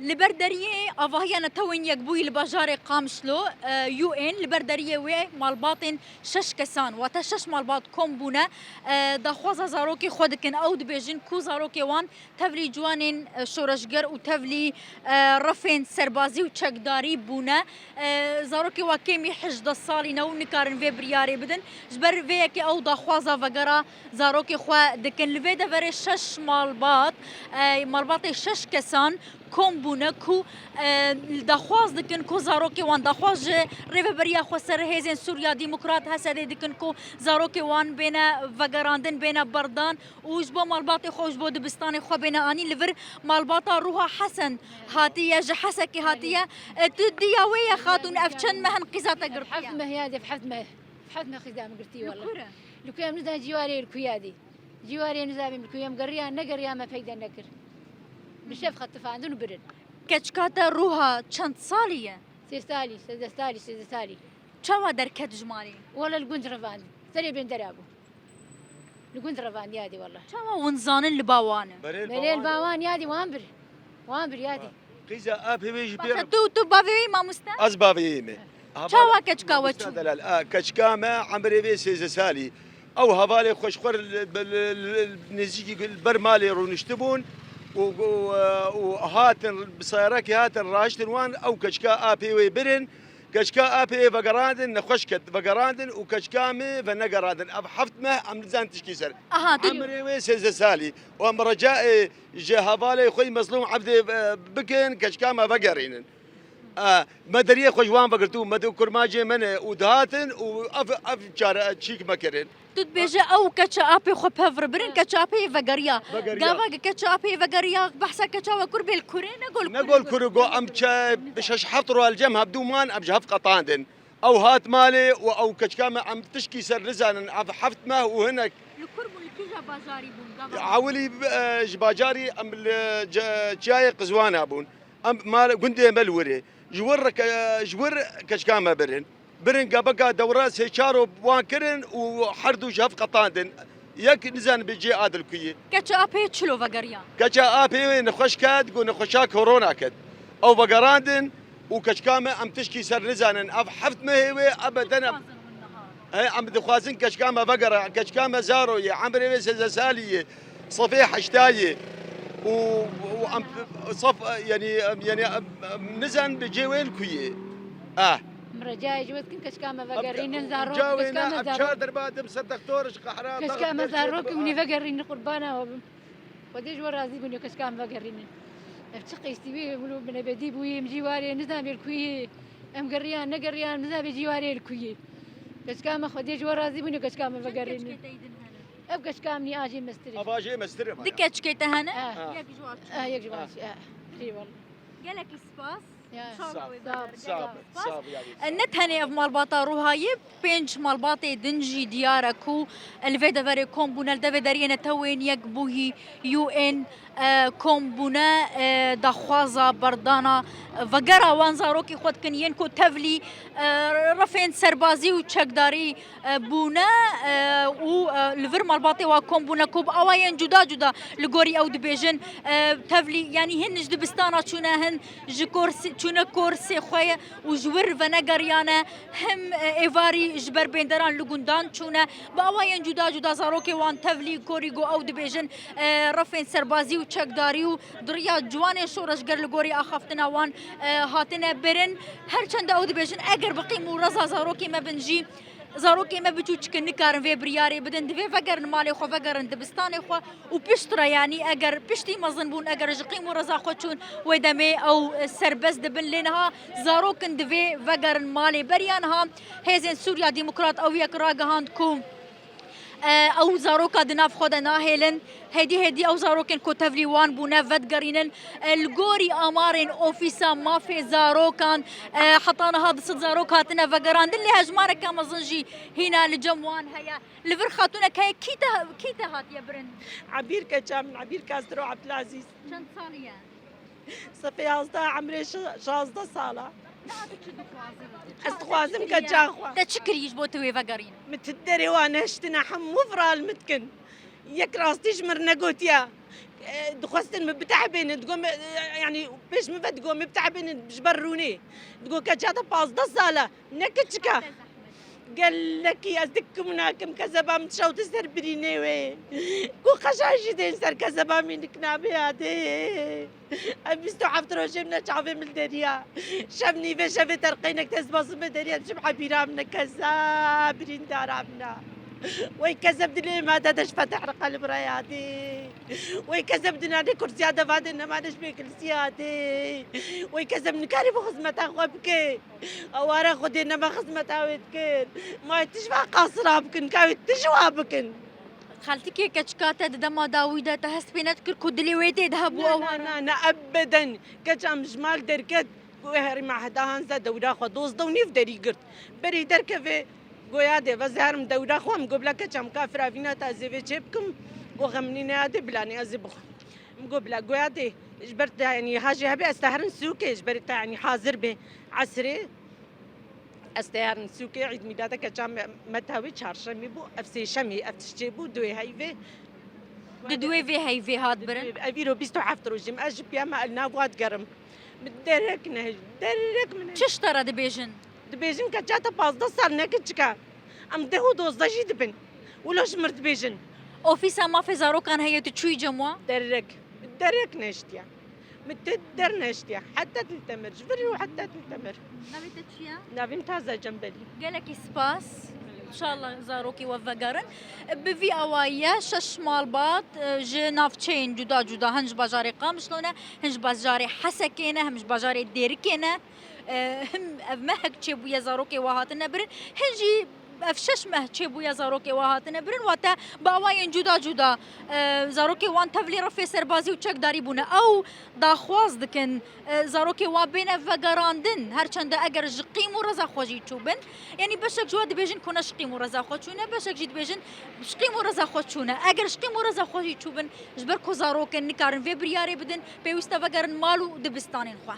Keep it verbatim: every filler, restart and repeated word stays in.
Li ber deriyê avahiya netewên yekbûyî li bajarê Qamişlo, e, U N, li ber deriyê wê malbatên şeş kesan, wate şeş malbat kom bûne, e, daxwaza zarokê xwe dikin. Ew dibêjin ku zarokê wan tevlî ciwanên, e, şoreşger û tevlî, e, refên serbazî û çekdarî bûne. E, zarokê wa kêmî hejdeh salî ne û nikarin vê biryarê bidin. Ji ber vê yekê ew daxwaza vegera zarokê xwe dikin. Li vê deverê şeş malbat, e, malbatê şeş kesan kom bûne ku, e, daxwaz dikin ku zarokê wan, daxwaz ji Rêveberiya Xweser, Hêzên Sûriya Demokrat, H S D'ê dikin ku zarokê wan bêne vegerandin, bêne berdan û ji bo malbatê xwe û ji bo dibistanê xwe bêne anî. Li vir malbata Ruha Hesen hatiye, ji Hesekê hatiye. E, tu diya wê ye xatûn, ev çend meh in qîza te girtiye? Heft meh ya dê, heft meh. Heft meh qîza min girtî wele. Li ku re? Li ku em nizan cîwarê li ku ya dê. Cîwarê nizabîm li ku em geriya, negeriya me peyde nekir. Bi şev xetifandin û birin. Keçika te Ruha çend salî ye? Sê salî, sêzdeh salî, sêzdeh salî. Çawa derket ji malê? Wele li gund revand. Serê bên dera bû. Li gund revand yadî wele. Çawa hûn zanin li ba wan e? Berê li ba wan yadî wan bir. Wan bir yadî. Qîza apê wê jî pê. Baş e, tu, tu bavê wê yî mamoste? Ez bavê yê me. Çawa keçika we çû? Mamoste Delal, a, keçika me emrê vê sêzdeh salî. Ew hevalê xwe ji xwe li, li, li, li, nêzîkî li ber malê rûniştibûn û, û, û hatin, bi seyarekê hatin raştin wan, ew keçika apê wê birin. Keçika apê vegerandin, nexweş ket, vegerandin û keçika me venegerandin. Ev heft meh em nizan tişkî ser. Aha, tu. Emrê wê sêzdeh salî. Û em recayê ji hevalê xwe yî Mezlûm Evdê, e, bikin, keçika me vegerînin. E, me deriyê xwe ji wan vegirtibû, me di kurmacê me ne û dihatin û ev, ev çare çîk me kirin. Tu dibêje ew keça apê xwe pev re birin, keça apê yê vegeriya. Vegeriya. Gava ke keça apê yê vegeriya, behsa keça we kur bê li kurê, ne gol kurê. Ne gol kurê, go em çe bi şeş heft roj li cem hevdû man, em ji hev qetandin. Ew hat malê û ew keçika me em tişkî ser nizanin, ev heft meh û hinek. Li kur bû, li kîja bajarî bûn, gava? Ewilî, e, ji bajarî em li ce-, çiyayê Qizwana bûn. Em mal gundê me li wir e. Ji wir re ke-, ji wir keçika me birin. Birin gebeka dewra sê çar wan kirin û her du ji hev qetandin. Yek nizan bi cê adil kuyê. Keça apê çilo vegeriya? Keça apê wê nexweş ket, go nexweşa korona ket. Ew vegerandin û keçika me em tişkî ser nizanin. Ev heft mehê wê ebeden em. He, em dixwazin keçika me vegere, keçika me zaro ye, emrê wê sêzdeh salî ye, sefê heştayê û, û em saf, yani, em, yani, em, em nizan bi cê wê li ku ye. Ah. Em recayê ji we dikin keçika me vegerînin, zarok, keçika me zarok. Çar derba dim ser doktor ji qehra. Keçika me zarok, hûnî vegerînin, qurbana we bim. Xwedê ji we razî bûne, keçika em vegerînin. Ev çi qîstî wî, wilo binebedî bûyî, em cîwarê nizanê li ku yê. Em geriyan, negeriyan, nizanê cîwarê li ku yê. Keçika me, Xwedê ji we razî bûne, keçika me vegerînin. Çend keçikê te yî din hene? Ev keçika em nî ajê mestir e. Ev ajê mestir e. Du keçikê te hene? Ha. Yek ji wan çû. Ha, yek ji wan çû, ha. Eyvallah. Gelekî spas. Ya. Sağ ol. Sağ ol. Sağ ol. E, ne tenê ev malbata Ruhayê, pênc malbatê din jî diyar e ku li vê deverê kom bûne, li devê deriyê netewên yekbûyî U N, e, kom bûne, e, daxwaza berdana, e, vegera wan zarokê xwe dikin, yên ku tevlî, e, refên serbazî û çekdarî, e, bûne, e, û, e, li vir malbatê wa kom bûne ku bi awayên cuda cuda li gorî ew dibêjin, e, tevlî, yanî hin ji dibistana çûne, hin ji korsê, çûne korsê xwe ye û ji wir venegeriyane, him, e, êvarî ji ber bênderan li gundan çûne. Bi awayên cuda cuda zarokê wan tevlî korî go ew dibêjin, e, refên serbazî û çekdarî û diriya ciwanên şoreşger li gorî axaftina wan, e, hatine birin. Her çend ew dibêjin, eger bi qîm û reza zarokê me bin jî, zarokê me biçûçik in, nikarin vê biryarê bidin, divê vegerin malê xwe, vegerin dibistanê xwe û piştre, yanî eger piştî mezin bûn, eger ji qîm û reza xwe çûn, wê demê ew serbest dibin. Lê niha zarok in, divê vegerin malê. Beriya niha Hêzên Sûriya Demokrat ew yek ragihand ku, e, ew zaroka di nav xwe de nahêlin. Hêdî hêdî ew zarokên ku tevlî wan bûne vedigerînin. E, li gorî amarên Ofîsa Mafê Zarokan, e, heta niha du sed zarok hatine vegerandin, lê hejmareke mezin jî hîna li cem wan heye. Li vir xatûnek heye, kî te, kî te hatiye birin? Ebîr keça min, Ebîr Kastro Ebdilazîz. Çend salî ye? Sefê yazdeh, emrê şi-, şazdeh sala. Niha tu çi dixwazî? Ez dixwazim keça xwe. Te çi kirî ji bo tu wê vegerîn? Min tu derê wan neştine, hemû viral min dikin. Yek rastî ji min negotiye. E, dixwestin min bitehbênin. Digo me, e, yanî pêş min ve digo me bitehbênin ji ber rûnê. Digo keça te pazdeh sal e. Ne kiçik e. Gelekî ez dikim nakim kezeba min şewti ser birînê wê. Ku qeşa jî tên ser kezeba min nik nabê yadê. Ev bîst û heft rojê min e çavê min deriya. Şev nîvê şevê terqeynek dest basim me deriya, diçim ebîra min e keza, birîndara min e. Wey kezeb dilê ma de deş feteh re qelb re yadê. Wey kezeb dinane kursiya de vadê nema deş bê kilsiya dê. Wey kezeb nikarî bu xizmeta xwe bike. Awara Xwedê nema xizmeta wê dikir. Ma tij va qasira bikin, ka wê tij wa bikin. Xeltikê keçika te di dema dawî de te hest pê nedikir ku dilê wê tê de hebû Na, ew na, were? Na, na, ebeden. Keça min ji mal derket, ku herî me heda hanze dewra xwe, dozdeh û nîv derî girt. Berî derkeve, goya dê, ve zeherim dewra xwe, min go bila keça min ka firavîna te ez ê vê çê bikim, go xemnî neya dê, bila nê ez ê bixwim. Min go bila goya dê, ji ber te, yanî, hajê hebe ez te herin sûkê, ji ber te, yanî, hazir bê. Esrê, ez te herin sûkê, Îd Mîlade keça me, me tawê çarşemê bû, ev sêşemê, ev tiştê bû, duê heyvê. Di duê vê heyvê hat birin? Ev îro bîst û heft rojîm, ez ji piya me el nav wa digerim. Min derek ne, derek min ne. Çi ji te re dibêjin? Dibêjin keça te pazdeh sal ne kiçik e. Em deh û dozdeh jî dibin. Wilo ji mir dibêjin. Ofîsa mafê zarokan heye, tu çûyî cem wa? Derek. Derek neştiye. Min te der neştiye. Heta til temir. Ji vir û heta til temir. Navê te çi ye? Navê min Taze Cembelî. Gelekî spas. Înşallah zarokê we vegerin. Bi vî awayî ye, şeş malbat, e, ji navçeyên cuda cuda, hin ji bajarê Qamişlo ne, hin ji bajarê Hesekê ne, hin ji bajarê Dêrikê ne. E, him ev mehek çêbûye zarokê we hatine birin, hin jî ev şeş meh çêbûye zarokê we hatine birin, wate bi awayên cuda cuda, e, zarokê wan tevlî refê serbazî û çekdarî bûne. Ew daxwaz dikin, e, zarokê wan bêne vegerandin, her çende eger ji qîm û reza xwe jî çûbin. Yanî beşek ji we dibêjin ku ne ji qîm û reza xwe çûne, beşek jî dibêjin ji qîm û reza xwe çûne. Eger ji qîm û reza xwe jî çûbin, ji ber ku zarok in, nikarin vê biryarê bidin, pêwîst e vegerin mal û dibistanên xwe.